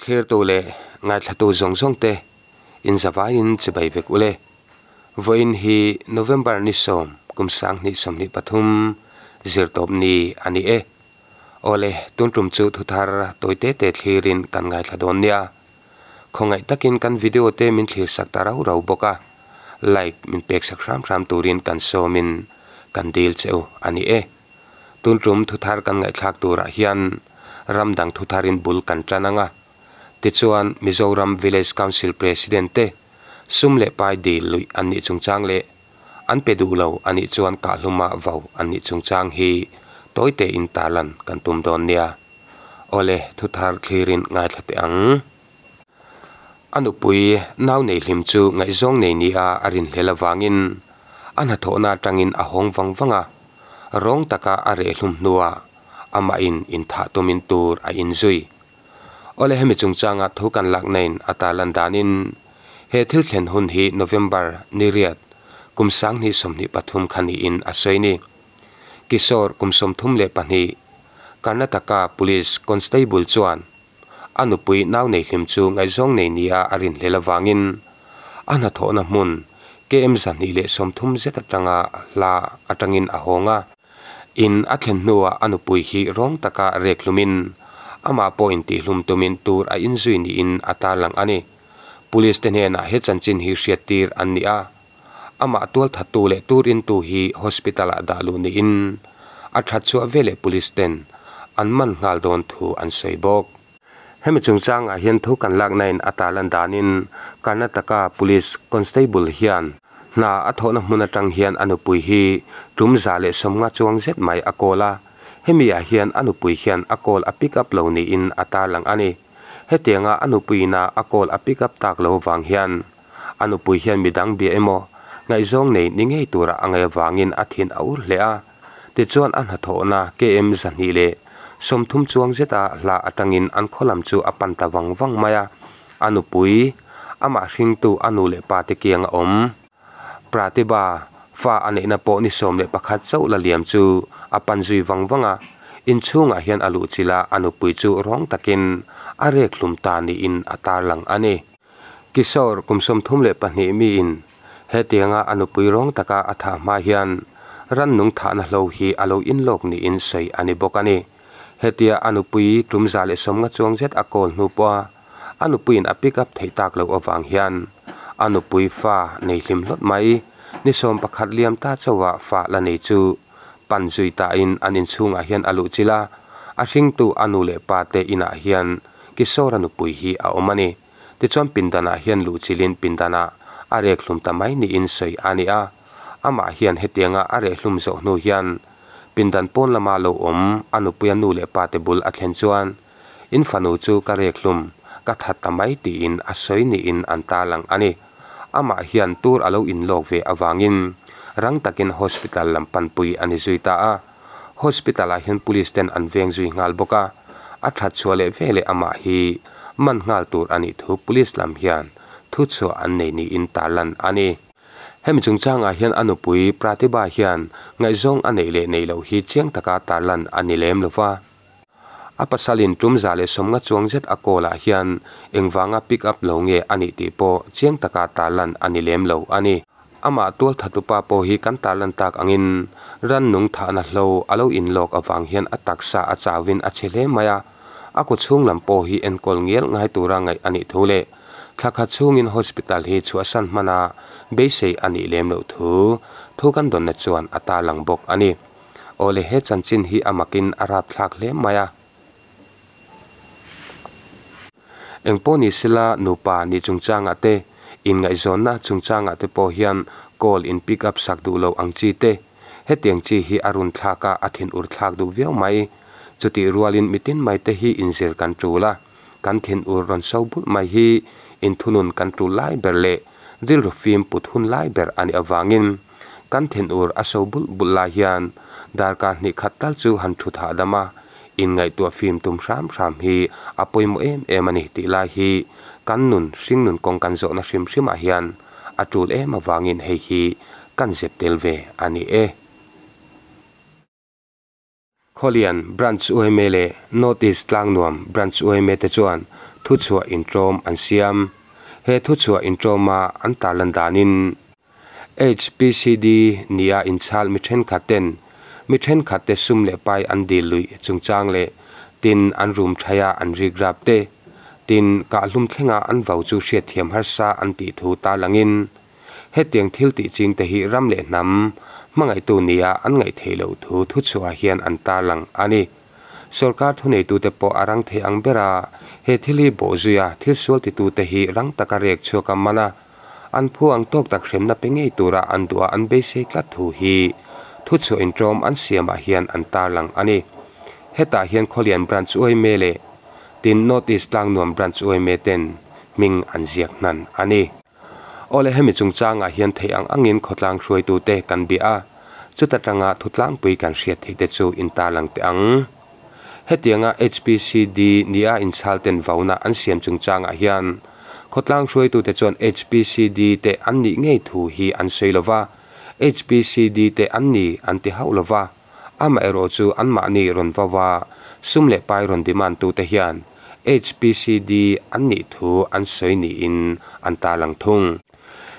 Thlirtu leh ngaithlatu zawng zawng te in zavaiin chibai vek ule. Vawiin hi November ni sawm kum sanghnih sawmhnih pathum zirtawp ni a ni e. Awle, tun tum chu thuthar tawi te te thlirin kan ngaithla dawn nia. Khawngaih takin kan video te min thlir sak ta rau rau bawk a, like min pek sak hram hram turin kan sawmin kan dil che u a ni e. Tun tum thuthar kan ngaihthlak turah hian ram dang thutharin bul kan tan ang a. Tichuan, Mizoram Village Council President te sum leh pai dil luih an nih chungchang leh an pe duh lo a nih chuan kahhluma vau an nih chungchang hi tawi tein tarlan kan tum dawn nia. Awle, thuthar thlirin ngaithla teh ang. A nupui nau nei hlim chu ngaihzawng nei nia a rinhlel avangin a hnathawhna atangin a hawng vang vang a, rawng taka a reh hlum hnuah amahin inthah tumin tur a inzui. Awle hemi chungchanga thu kan lak nain a tarlan danin he thil thlen hun hi November ni riat kum sanghnih 23 kha niin a sawi ni. Kishore kum 32 Karnataka Police Constable chuan A nupui nau nei hlim chu ngaihzawng nei nia a rinhlel avangin a hnathawhna hmun KM 230 zet atanga hla atangin a hawng a. In a thlen hnuah a nupui hi rawng taka rek hlumin amah pawh intihhlum tumin tur a inzui niin a tarlang a ni. Police te hnenah he chanchin hi hriattir an ni a. Amah tualthattu leh tur intu hi hospital ah dah luh niin a that chhuah veleh police ten an man nghal dawn thu an sawi bawk. Hemi chungchangah hian thu kan lakna in a tarlan danin Karnataka Police Constable hian hna a thawhna hmun atang hian a nupui hi tum 150 chuang zet mai a kawl a, hemi ah hian a nupui hian a call a pick up lo niin a tarlang a ni. Hetianga a nupuiin a a call a pick up tak lo vang hian A nupui hian midang bia emaw, ngaihzawng nei ni ngei tura a ngaih avangin a thin a ur hle a. Tichuan a hnathawhna KM 230 chuang zeta hla atangin an khaw lam chu a pan ta vang vang mai a. A nupui, amah hringtu a nu leh pa te kiang a awm. Pratibha, fa a neihna pawh ni 11 chauh la liam chu a pan zui vang vang a. Inchhungah hian a luhchilh a, a nupui chu rawng takin a rek hlum ta niin a tarlang a ni. Kishore kum 32 miin hetianga a nupui rawng taka a thah hma hian rannung thahna hlo hi a lo inlawk niin sawi a ni bawk a ni. Hetia a nupui tum 150 chuang zet a kawl hnu pawha a nupuiin a pick up theih tak loh avang hian a nupui fa nei hlim hlawt mai ni 11 liam ta chauha fa la nei chu pan zui tain an inchhungah hian a luhchilh a, a hringtu a nu leh pa te inah hian Kishore-a nupui hi a awm a ni. Tichuan pindanah hian luhchilhin pindanah a rek hlum ta mai niin sawi a ni a. Amah hian hetianga a reh hlum zawh hnu hian pindan pawn lama lo awm a nupuia nu leh pa te bul a thlen chuan in fanu chu ka rek hlum ka that ta mai tiin a sawi niin an tarlang a ni. Amah hian tur a lo inlawk ve avangin rang takin hospital lam panpui a ni zui ta a. Hospital ah hian police ten an veng zui nghal bawk a, a that chhuah leh ve leh amah hi man nghal tur a nih thu police lam hian thu chhuah an nei niin tarlan a ni. Hemi chungchangah hian a nupui Pratibha hian ngaihzawng a neih leh neih loh hi chiang taka tarlan a ni lem lova. A pasalin tum 150 chuang zet a call ah hian engvanga pick up lo nge a nih tih pawh chiang taka tarlan a ni lem lo a ni. Amah tualthatupa pawh hi kan tarlan tak angin rannung thahna hlo a lo inlawk avang hian a taksa a chauhin a chhe hle mai a, a kut chhung lam pawh hi enkawl ngial ngai tura ngaih a nih thu leh thla khat chhungin hospital hi chhuahsan hmana beisei a nih lem loh thu thu kan dawnna chuan a tarlang bawk a ni. Awle he chanchin hi a makin a rapthlak hle mai a. Engpawh ni sela nupa ni chungchangah te, inngaihzawnna chungchangah te pawh hian call in pick up sak duh loh ang chi te, hetiang chi hi a run thlak a, a thin ur thlak duh viau mai. Chutih rualin mitin mai te hi inzir kan tul a, kan thin ur rawn so bulh mai hi inthunun kan tul lai ber leh rilru fim put hun lai ber a nih avangin kan thin ur a so bulh bulh lai hian darkar hnih khat tal chu han thu thah dam a, inngaihtuah fim tum hram hram hi a pawimawh em em a ni tih lai hi kan nun hring nun kawng kan zawhna hrim hrimah hian a tul em avangin hei hi kan zep tel ve a ni e. Khawlian Branch yma leh North East Tlangnuam Branch yma te chuan thuchhuah inṭawm an siam. He thuchhuah inṭawma an tarlan danin HPCD nia inchhal mi thenkhat ten mi thenkhat te sum leh pai an dil luih chungchang leh tin an rum thaia an rikrap te, tin kahhlum thlenga an vau chu hriatthiam harsa an tih thu tarlangin hetiang thil tih ching te hi ram leh hnam hmangaihtu nia an ngaih theih loh thu thuchhuah hian an tarlang a ni. Sorkar thuneitute pawh a rang thei ang ber a, he thil hi bawhzui a thil sual titute hi rang taka rek chhuak a man a, an phu ang tawk tak hremna pe ngei tura an duh a an beisei tlat thu hi thuchhuah inṭawm an siamah hian an tarlang a ni. Hetah hian Khawlian Branch Uaime leh tin North East Tlangnuam Branch Uaime ten hming an ziak hnan a ni. Awle hemi chungchangah hian theih ang angin khawtlang hruaitute kan bia a, chuta tanga thutlangpui kan hriat theih te chu intarlang teh ang. Hetianga HPCD nia inchhal ten vauna an siam chungchangah hian khawtlang hruaitute chuan HPCD te an nih ngei thu hi an sawi lova, HPCD te an ni an ti hauh lova, amaherawh chu anmahni rawn vau a, sum leh pai rawn demand tute hian HPCD an nih thu an sawi niin an tarlang thung.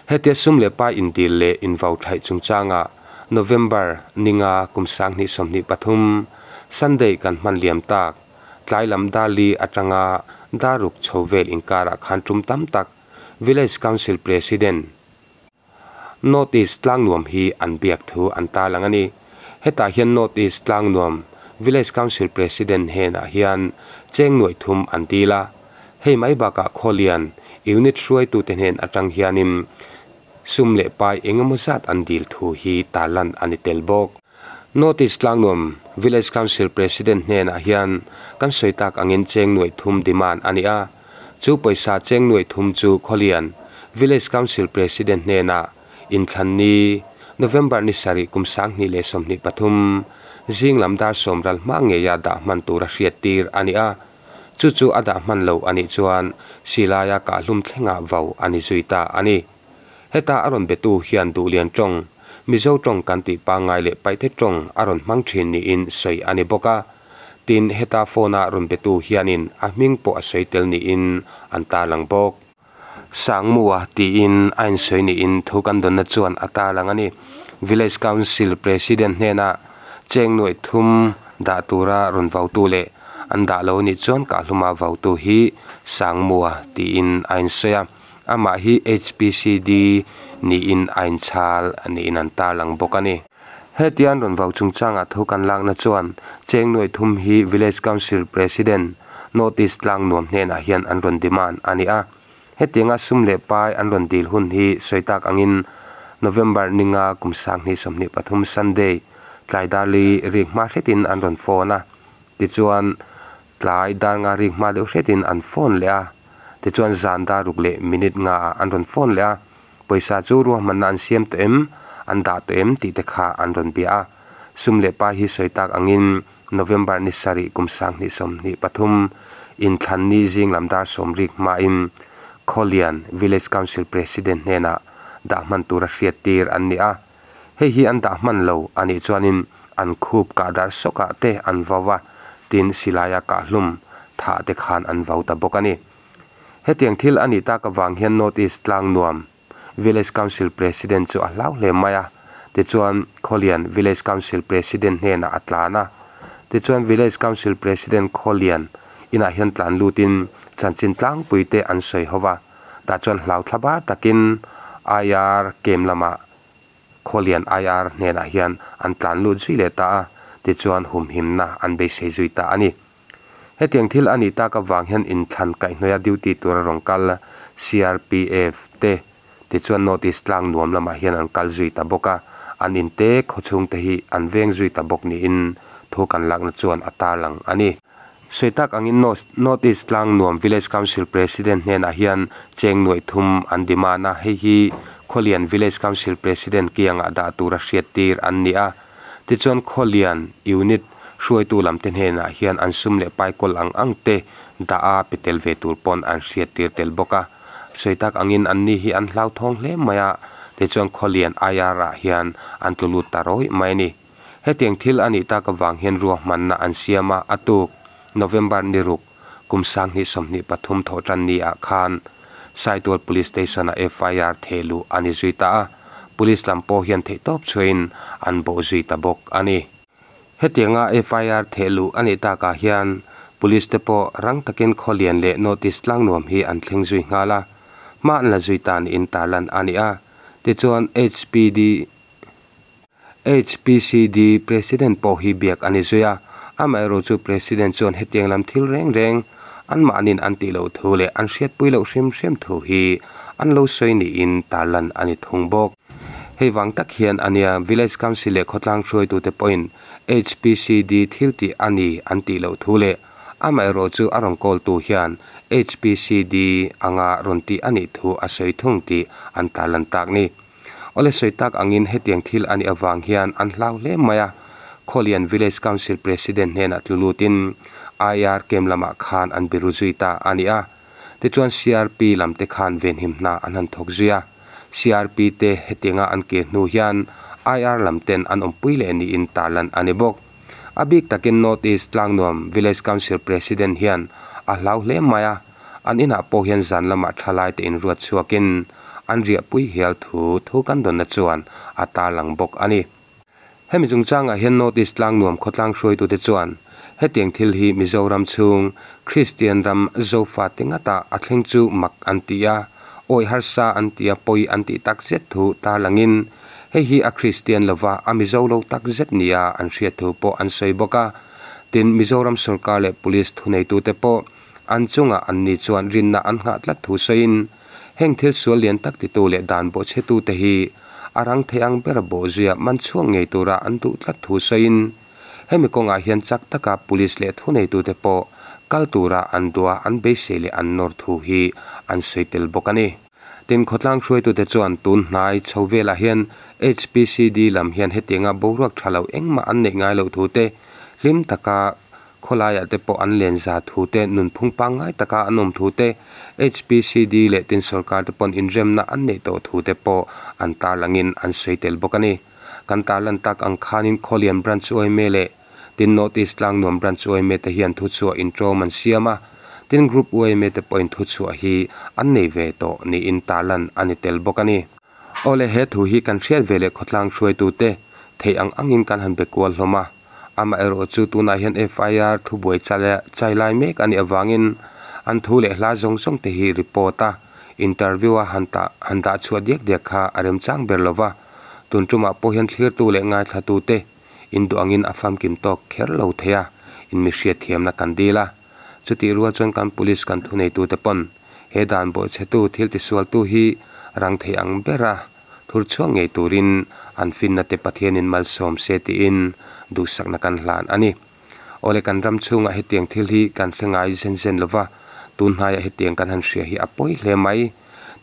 Hetia sum leh pai indil leh invau thaih chungchangah November ninga kum 2023 Sunday kan hman liam tak tlai lam dar li atanga dar ruk chho vel inkarah khan tum tam tak Village Council President North East Tlangnuam hi an biak thu an tarlang a ni. Hetah hian North East Tlangnuam Village Council President hnenah hian cheng nuaih thum an dil a. Hei mai bakah Khawlian Unit hruaitute hnen atang hianin sum leh pai engemaw zat an dil thu hi tarlan a ni tel bawk. North East Tlangnuam Village Council President hnenah hian kan sawi tak angin cheng nuaih thum demand a ni a. Chu pawisa cheng nuaih thum chu Khawlian Village Council President hnenah inthlan ni November ni sarih kum 2023 zing lam dar sawm ral hma ngeia dah hman tura hriat tir a ni a. Chu chu a dah hman lo a nih chuan silaia kahhlum thlengah vau a ni zui ta a ni. Heta a rawn betu hian Duhlian tawng, Mizo tawng kan tih pangngai leh Paihte tawng a rawn hmang thin niin sawi a ni bawk a. Tin, heta phone-a rawn betu hianin a hming pawh a sawi tel niin an tarlang bawk. Sangmua tiin a insawi niin thu kan dawnna chuan a tarlang a ni. Village Council President hnenah cheng nuaih thum dah tura rawn vautu leh an dah lo nih chuan kahhluma vautu hi Sangmua tiin a insawi a. Amah hi HPCD niin a inchhal niin an tarlang bawk a ni. Hetiang rawn vau chungchangah thu kan lakna chuan cheng nuaih thum hi Village Council President North East Tlangnuam hnenah hian an rawn demand a ni a. Hetianga sum leh pai an rawn dil hun hi sawi tak angin November ninga kum 2023 Sunday tlai dar li rik hma hretin an rawn phone a. Tichuan tlai dar nga rik hma deuh hretin an phone leh a. Tichuan zan dar ruk leh minute nga ah an rawn phone leh a. Pawisa chu ruahmanna an siam tawh em, an dah tawh em tih te kha an rawn bia a. Sum leh pai hi sawi tak angin November ni sarih kum 2023 inthlan ni zing lam dar sawm rik hmain Khawlian Village Council President hnenah dah hman tura hriat tir an ni a. Hei hi an dah hman lo a nih chuanin an khup kah dar sawkah te an vau a, tin silaia kahhlum thah te khan an vau ta bawk a ni. Hetiang thil a nih tak avang hian North East Tlangnuam Village Council President chu a hlau hle mai a, tichuan Khawlian Village Council President hnenah a tlan a. Tichuan Village Council President Khawlian inah hian tlan lutin chanchin tlangpui te an sawi ho va, tah chuan hlau thla bar takin IR kem lamah Khawlian IR hnenah hian an tlan lut zui leh ta a, tichuan humhimna an beisei zui ta a ni. Hetiang thil a nih tak avang hian inthlan kaihhnawih a duty tura rawn kal CRPF te tichuan North East Tlangnuam lamah hian an kal zui ta bawk a, an inte khawchhung te hi an veng zui ta bawk niin thu kan lakna chuan a tarlang a ni. Sawi tak angin North East Tlangnuam Village Council President hnenah hian cheng nuaih thum an demand a, hei hi Khawlian Village Council President kiangah dah tura hriat tir an ni a. Tichuan Khawlian Unit hruaitu lamte hnenah hian an sum leh pai kawl ang ang te dah a pe tel ve tur pawn an hriat tir tel bawk a. Sawi tak angin anni hi an hlauthawng hle mai a, tichuan Khawlian IR ah hian an tlu lut ta rawih mai a ni. Hetiang thil a nih tak avang hian ruahmanna an siam a, a tuk, November ni ruk, kum 2023 thawhtanni ah khan Saitual Police Station ah FIR theh luh a ni zui ta a, Police lam pawh hian theihtawp chhuahin an bawh zui ta bawk a ni. Hetianga FIR theh luh a nih takah hian Police te pawh rang takin Khawlian leh North East Tlangnuam hi an thleng zui nghal a, hma an la zui ta niin tarlan a ni a. Tichuan HPD HPCD President pawh hi biak a ni zui a, amaherawh chu President chuan hetiang lam thil reng reng anmahnin an tih loh thu leh an hriatpui loh hrim hrim thu hi an lo sawi niin tarlan a ni thung bawk. Hei vang tak hian a nia Village Council leh khawtlang hruaitute pawhin HPCD thil tih a ni an tih loh thu leh amaherawh chu a rawn kawltu hian HPCD anga rawn tih a nih thu a sawi thung tih an tarlan tak ni. Awle sawi tak angin hetiang thil a nih avang hian an hlau hle mai a, Khawlian Village Council President hnenah tlu lutin IR camp lamah khan an biru zui ta a ni a. Tichuan CRP lam te khan venhim hna an han thawk zui a, CRP te hetianga an kir hnu hian IR lam ten an awmpui leh niin tarlan a ni bawk. A bik takin North East Tlangnuam Village Council President hian a hlau hle mai a, An inah pawh hian zan lamah thalai te inruat chhuakin an riahpui hial thu thu kan dawnna chuan a tarlang bawk a ni. Hemi chungchangah hian North East Tlangnuam khawtlang hruaitute chuan hetiang thil hi Mizoram chhung Kristian ram Zofa te ngata a thleng chu mak an ti a, awi harsa an ti a, pawi an tih tak zet thu tarlangin hei hi a Kristian lova a Mizo lo tak zet nia an hriat thu pawh an sawi bawk a. Tin, Mizoram sawrkar leh Police thuneitute pawh An chungah anni chuan rinna an nghah tlat thu sawiin, heng thil sual lian tak titu leh dan bawhchhetute hi a rang thei ang ber bawhzuia man chhuak ngei tura an duh tlat thu sawiin, hemi kawngah hian chak taka police leh thuneitute pawh kal tura an duha an beisei leh an nawr thu hi an sawi tel bawk a ni. Tin, khawtlang hruaitute chuan tun hnai chho velah hian HPCD lam hian hetianga boruak tha lo engmah an neih ngai loh thu te, hlim taka Khawlaiah te pawh an len za thu te, nunphung pangngai taka an awm thu te, HPCD leh tin sorkar te pawn inremna an neih tawh thu te pawh an tarlangin an sawi tel bawk a ni. Kan tarlan tak ang khanin Khawlian Branch uaime leh tin North East Tlangnuam Branch uaime te hian thuchhuah intawm an siam a, tin Group uaime te pawhin thuchhuah hi an nei ve tawh niin tarlan a ni tel bawk a ni. Awle he thu hi kan hriat ve leh khawtlang hruaitute theih ang angin kan han be kual hlawm a. Amaherawh chu tunah hian FIR thubuai chai lai mek a nih avangin an thu leh hla zawng zawng te hi report a, interview a han tah han dah chhuah diak diak kha a remchang ber lo va. Tun tumah pawh hian thlirtu leh ngaithlatute induh angin a famkim tawk kher lo thei a, inmihriatthiamna kan dil a. Chutih rual chuan kan police kan thuneitute pawn he dan bawhchhetu thil tisualtu hi rang thei ang bera thur chhuak ngei turin an finna te Pathianin malsawm se tiin duhsakna kan hlan a ni. Awle kan ram chhungah hetiang thil hi kan hre ngai zen zen lova, tun hnaiah hetiang kan han hria hi a pawi hle mai.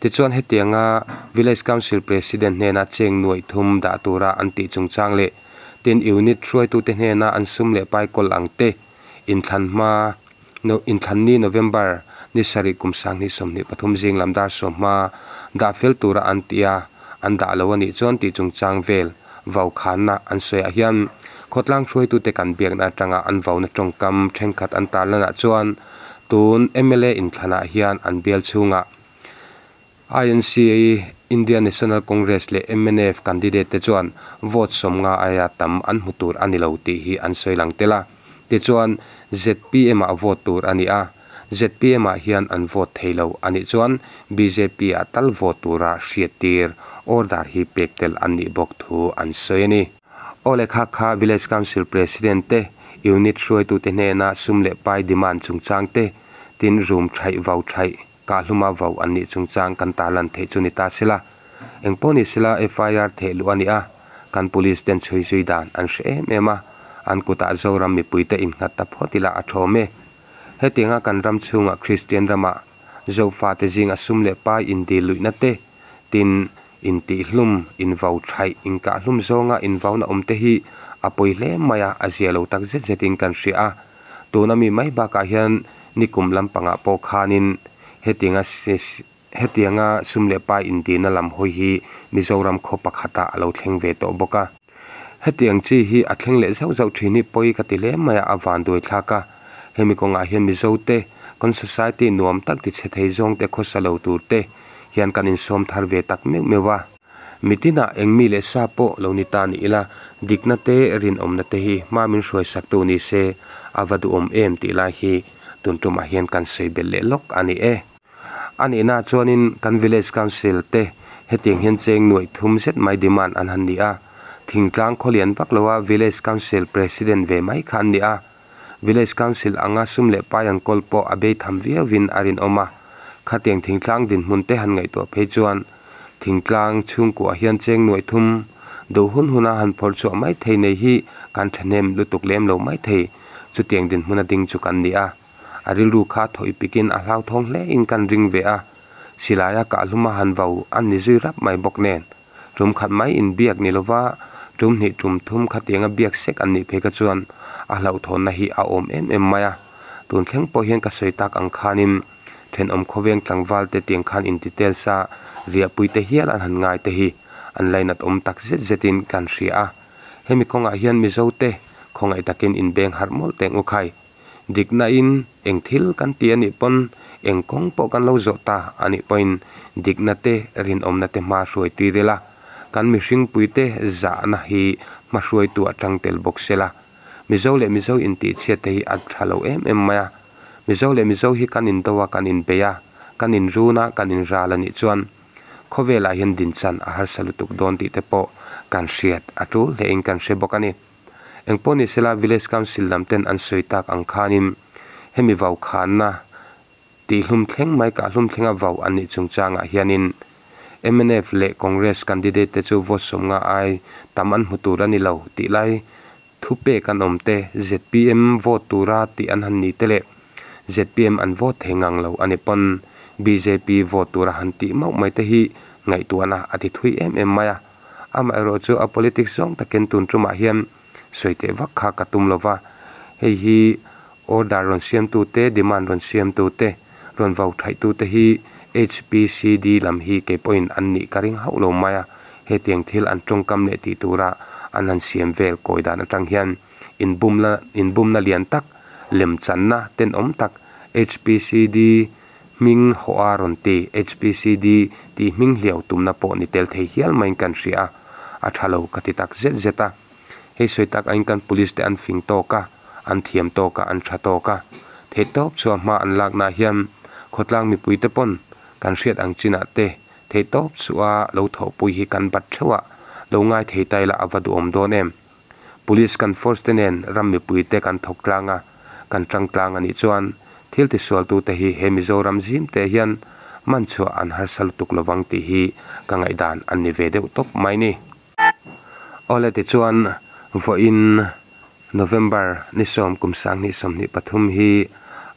Tichuan hetianga Village Council President hnena cheng nuaih thum dah tura an tih chungchang leh tin Unit hruaitute hnena an sum leh pai kawl ang te Inthlan hma, Inthlan ni November ni sarih kum 2023 zing lam dar sawm hma dah fel tura an ti a, an dah lo a nih chuan tih chungchang vel vau khanna an sawiah hian khawtlang hruaitute kan biakna atanga an vauna tawngkam thenkhat an tarlanah chuan tun mla inthlanah hian an bial chhungah INC, India National Congress leh mnf candidate te chuan vote 50 aia tam an hmu tur a ni lo tih hi an sawi lang tel a. Tichuan, zpm ah vote tur a ni a, zpm ah hian an vote thei lo a nih chuan bjp ah tal vote tura hriattir order hi pek tel an nih bawk thu an sawi a ni. Aw leh kha kha Village Council President te, Unit hruaitute hnena sum leh pai demand chungchang te, tin room thaih vau thaih, Kahluma vau an nih chungchang kan tarlan theih chu ni ta sela. Engpawh ni sela FIR theh luh a ni a, kan police ten chhui zui dan an hre em em a, an kutah Zoram mipuite innghat ta phawt ila a thawm e. Hetianga kan ram chhungah Kristian ramah Zofate zinga sum leh pai indil luihna te, tin intihhlum, invau thaih, inkahhlum zawnga invauna awm te hi a pawi hle mai a, a zia lo tak zet zetin kan hria a. Tuna mi mai bakah hian nikum lampangah pawh khanin hetianga hetianga sum leh pai indina lam hawi hi Mizoram khaw pakhatah a lo thleng ve tawh bawk a. Hetiang chi hi a thleng leh zauh zauh thin hi pawi ka ti hle mai a, a vanduai thlak a. Hemi kawngah hian Mizo te kan society nuam tak ti chhe thei zawng te khawsa lo tur te hian kan insawm thar ve tak meuh meuh a. Mitinah eng mi leh sa pawh lo ni ta ni ila, dikna te rinawmna te hi hma min hruaisaktu ni se a va duhawm em tih lai hi tun tumah hian kan sawi belh leh lawk a ni e. A nihna chuanin kan Village Council te hetiang hian cheng nuaih thum zet mai demand an han ni a, thingtlang khawlian vak loa Village Council President ve mai kha an ni a. Village Council anga sum leh pai an kawl pawh a bei tham viauin a rinawm a. Khatiang thingtlang dinhmun te han ngaihtuah phei chuan thingtlang chhungkuah hian cheng nuaih thum duh hun huna han phawrh chhuah mai thei nei hi kan thahnem lutuk lem lo mai thei. Chutiang dinhmuna ding chu kan ni a. A rilru kha thawih pikin a hlauthawng hle in kan ring ve a. Silaia kahhluma han vau an ni zui rap mai bawk nen. Tum khat mai inbiak ni lova tum hnih tum thum khatianga biak sek an nih phei kha chuan a hlauhthawnna hi a awm em em mai a. Tun thleng pawh hian ka sawi tak ang khanin thenawm khawveng tlangval te tiang khan in details a riahpui te hial an han ngai te hi an lainat awm tak zet zetin kan hria a. Hemi kawngah hian Mizo te khawngaih takin inbeng harh mawlh teng u khai. Dikna-in eng thil kan ti a nih pawn, eng kawng pawh kan lo zawh ta a nih pawhin dikna te, rinawmna te hma hruai tir ila, kan mihringpuite zahna hi hma hruaitu a tang tel bawk se la. Mizo leh Mizo intihchhiat te hi a tha lo em em mai a. Mizo leh Mizo hi kan indo a, kan inbei a, kan inrun a, kan inral a nih chuan khawvelah hian dinchan a harsa lutuk dawn tih te pawh kan hriat a tul hlein kan hre bawk a ni. Engpawh ni sela Village Council lam ten an sawi tak ang khanin hemi vau khanna tihhlum thleng mai kahhlum thlenga vau an nih chungchangah hianin mnf leh Congress candidate te chu vote sawmnga ai tam an hmu tur a ni lo tih lai thupek an awm te, zpm vote tura tih an han ni te leh zpm an vote thei ngang lo a ni pawn bjp vote tura han tih mauh mai te hi ngaihtuahna a ti thui em em mai a. Amaherawh chu a politics zawng takin tun tumah hian sawi teh vak kha ka tum lova, hei hi order rawn siamtute, demand rawn siamtute, rawn vau thaihtute hi HPCD lam hi kei pawhin an nih ka ring hauh lo mai a, hetiang thil an tawngkam leh tih tura an han siam vel kawi dan atang hian inbumna inbumna lian tak, lemchanna tenawm tak HPCD Hming haw a rawn ti, HPCD tih hming hliau tumna pawh ni tel thei hial maiin kan hria a, a tha lo ka ti tak zet zet a. Hei sawi tak aiin kan police te an fing tawk a, an thiam tawk a, an tha tawk a. Theih tawp chhuah hma an laknaah hian khawtlang mipui te pawn kan hriat ang chinah te theih tawp chhuah a lo thawhpui hi kan bat theuh a, lo ngai thei ta ila a va duhawm dawn em. Police kan force te nen ram mipui te kan thawk tlang a, kan tang tlang a nih chuan thil tisualtute hi he Mizoram zim te hian man chhuah an harsa lutuk lovang tih hi ka ngaihdan an ni ve deuh tawp mai ni. Awle tichuan vawiin November ni sawm kum sanghnih 23 hi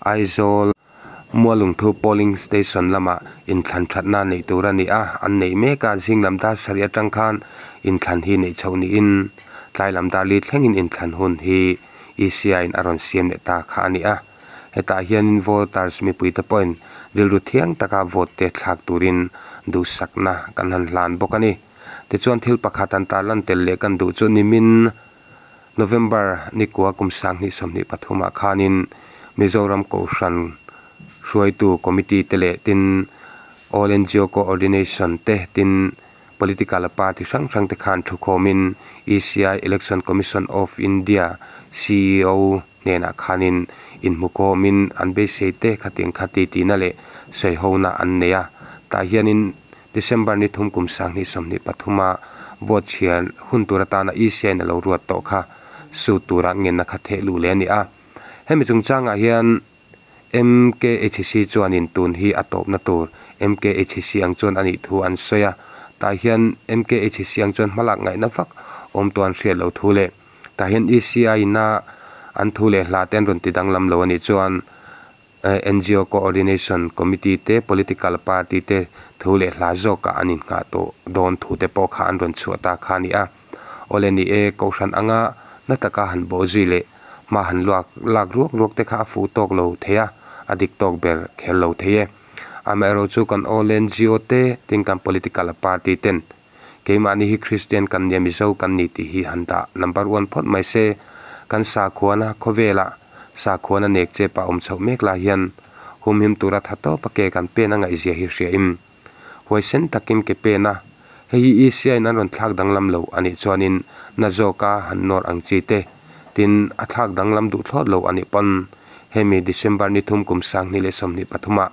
Aizawl Mualungthu Polling Station lamah inthlan thatna neih tur a ni a, an neih mek a, zing lam dar sarih atang khan inthlan hi neih chhoh niin tlai lam dar li thlengin inthlan hun hi ECI in a rawn siam leh ta kha a ni a. Hetah hianin voters mipuite pawhin rilru thiang taka vote te thlak turin duhsakna kan han hlan bawk a ni. Tichuan thil pakhat an tarlan tel leh kan duh chu nimin November nikua kum 2023 ah khanin Mizoram Kohhran hruaitu committee te leh tin All NGO Coordination te tin Political party hrang hrang te khan thukhawmin ECI Election Commission of India ceo hnenah khanin inhmukhawmin an beisei te khatiang kha titi-na leh sawihona an nei a. Tah hianin December ni thum kum 2023 a vote chhiar hun tur atana ECI-in a lo ruat tawh kha sut tura ngenna kha theh luh leh a ni a. Hemi chungchangah hian MKHC chuanin tun hi a tawpna tur MKHC ang chuan a nih thu an sawi a. Tah hian MKHC ang chuan hmalak ngaihna vak awm tawh an hriat loh thu leh tah hian ECI-in a an thu leh hla te an rawn ti danglam lo a nih chuan NGO Coordination Committee te political party te thu leh hla zawkah an innghah tawh dawn thu te pawh kha an rawn chhuah ta kha a ni a. Awle ni e, Kohhran anga na taka han bawh zui leh hma han luak lak ruak ruak te kha a fuh tawk lo thei a, a dik tawk ber kher lo thei e. Amaherawhchu kan all NGO te tin kan political party ten. Keimahni hi Kristian kan nia Mizo kan ni tih hi han dah number one phawt mai se. Kan sakhuana khawvelah sakhuana nek chep a awm chhoh mek lai hian humhim tura tha tawp a ke kan pen a ngaihzia hi hriain huaisen takin ke pen a, hei hi ECI in an rawn thlak danglam lo a nih chuanin na zawka han nawr ang chi te tin a thlak danglam duh thlawt lo a nih pawn hemi December ni thum kum 2023 ah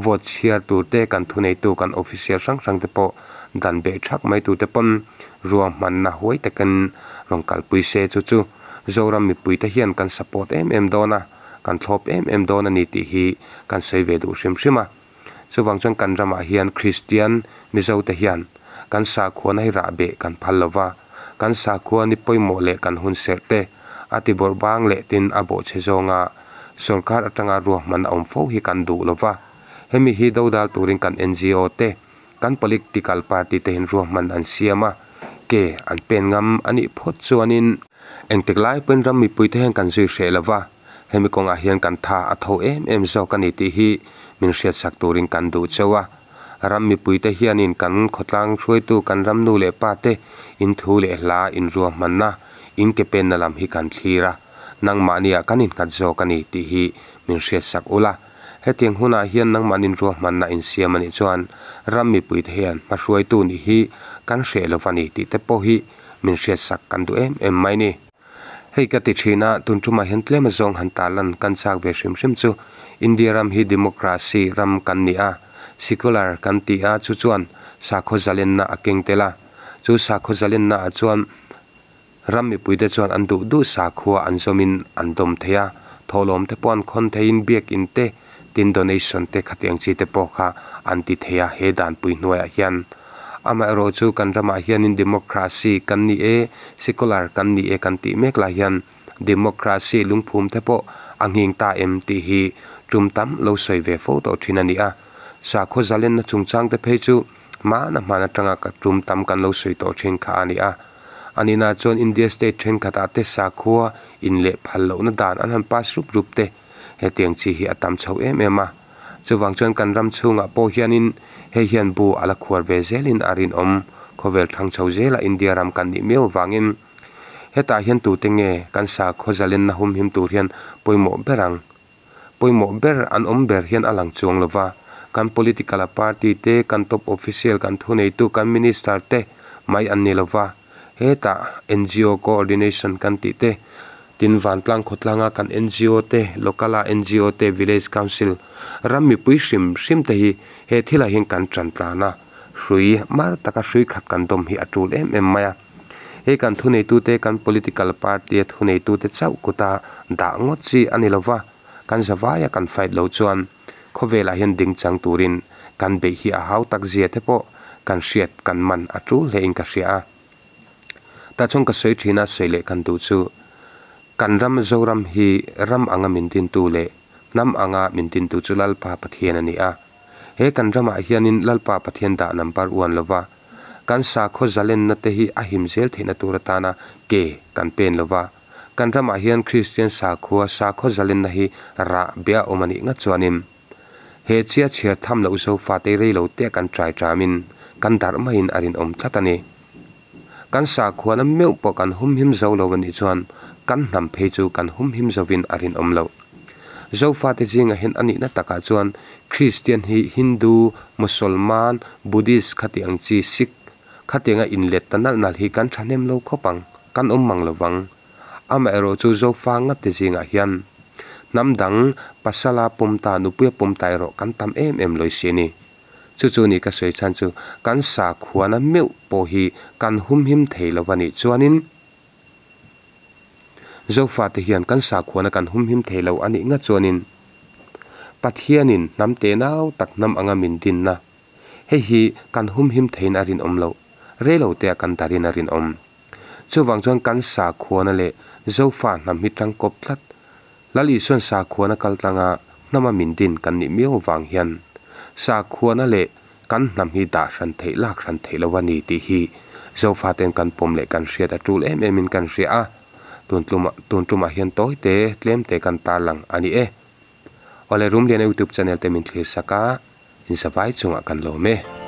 vote chhiar tur te kan thuneitu kan official hrang hrang te pawh dan beh thak mai tur te pawn ruahmanna huai takin rawn kalpui se chu chu Zoram mipui te hian kan support em em dawn a, kan thlawp em em dawn a ni tih hi kan sawi ve duh hrim hrim a. Chuvang chuan kan ramah hian Kristian Mizo te hian kan sakhuana hi rah beh kan phal lo va, kan sakhua ni pawimawh leh kan hun serh te a ti bawrh bang leh tin a bawhchhe zawnga sorkar atanga ruahman a awm fo hi kan duh lo va. Hemi hi dodal turin kan ngo te, kan political party te hian ruahman an siam a, ke an pen ngam a nih phawt chuanin engtik lai pawhin ram mipui te hian kan zui hreh lo va. Hemi kawngah hian kan tha a tho em em zawk a ni tih hi min hriatsak turin kan duh cheu a. Ram mipuite hianin kan khawtlang hruaitu kan ram nu leh pa te in thu leh hla in ruahmanna, in ke penna lam hi kan thlir a, nangmahniah kan innghat zawk a ni tih hi min hriatsak ula. Hetiang hunah hian nangmahnin ruahmanna in siam a nih chuan ram mipuite hian hmahruaitu nih hi kan hreh lo va ni tih te pawh hi min hriatsak kan duh em em mai ni. Hei ka ti thin a, tun tumah hian tlem azawng han tarlan kan chak ve hrim hrim chu India ram hi democracy ram kan ni a, secular kan ti a, chu chuan sakhaw zalenna a keng tel a, chu sakhaw zalenna ah chuan ram mipuite chuan an duh duh sakhua an zawmin an dawm thei a, thawhlawm te pawh an khawn theiin biakin te tin donation te khatiang chi te pawh kha an ti thei a he danpui hnuaiah hian. Amaherawh chu kan ramah hianin democracy kan ni e, secular kan ni e kan tih mek lai hian democracy lungphum te pawh a nghing ta em tih hi tum tam lo sawi ve fo tawh thin a ni a. Sakhaw zalenna chungchang te phei chu hmana hman atanga ka tum tam kan lo sawi tawh thin kha a ni a. A nihna chuan India state thenkhatah te sakhua inleh phal lohna dan an han pass rup rup te Hetiang chi hi a tam chho em em a, chuvang chuan kan ram chhungah pawh hianin hei hian bu a la khuar ve zelin a rinawm. Khawvel thang chho zela India ram kan nih miau avangin hetah hian tute nge kan sakhaw zalenna humhim tur hian pawimawh ber ang? Pawimawh ber an awm ber hian a lang chuang lo va, kan political a party te, kan top official, kan thuneitu, kan minister te mai an ni lo va, hetah ngo coordination kan tih te, Tin, vantlang khawtlanga kan ngo te, local a ngo te, village council, ram mipui hrim hrim te hi he thilah hian kan tan tlan a, hrui mar taka hrui khat kan dawm hi a tul em em mai a. Hei kan thuneitute, kan political party a thuneitute chauh kuta dah ngawt chi a ni lova, kan zavaia kan fight lo chuan khawvelah hian ding chang turin kan beih hi a hau tak zia te pawh kan hriat kan man a tul hle in ka hria a. Tah chuan ka sawi thin a, sawi leh kan duh chu kan ram Zoram hi ram anga min dintu leh hnam anga min dintu chu Lalpa Pathian a ni a. He kan ramah hianin Lalpa Pathian dah number uan lova kan sakhaw zalenna te hi a him zel theihna tur atana ke kan pen lova kan ramah hian Kristian sakhua sakhaw zalenna hi rah bia awm a nih ngat chuanin He chia chhiar tham loh zo fate rei lo te kan trai tramin kan darh maiin a rinawm tlat a ni. Kan sakhuana meuh pawh kan humhim zo lo a nih chuan kan hnam phei chu kan humhim zovin a rinawm loh. Zofate zingah hian a nihna takah chuan Kristian hi Hindu, Mosolman, Buddhist khati ang chi Sikh khatianga inlet ta nalh nalh hi kan thahnem lo khawp ang, kan awm mang lo vang. Amaherawh chu Zofa ngatte zingah hian hnam dang pasala pawm ta, nupuia pawm ta erawh kan tam em em lawi si a ni. Chu chu ni ka sawi chhan chu kan sakhuana meuh pawh hi kan humhim thei lo a nih chuanin Zofate hian kan sakhuana kan humhim thei lo a nih ngat chuanin Pathianin hnam tenau tak hnam anga min dinna hei hi kan humhim theiin a rinawm loh, reilotea kan darin a rinawm. Chuvang chuan kan sakhuana leh Zofa hnam hi tangkawp tlat. Lal Isuan sakhuana kal tlanga hnama min din kan nih miau vang hian sakhuana leh kan hnam hi dah hran theih lak hran theih lo a ni tih hi Zofa ten kan pawm leh kan hriat a tul em em in kan hria a. Tun tlumah tun tumah hian tawi te tlem te kan tarlang a ni e. Awle Rumliana YouTube channel te min thlir sak a, in zavai chungah kan lawm e.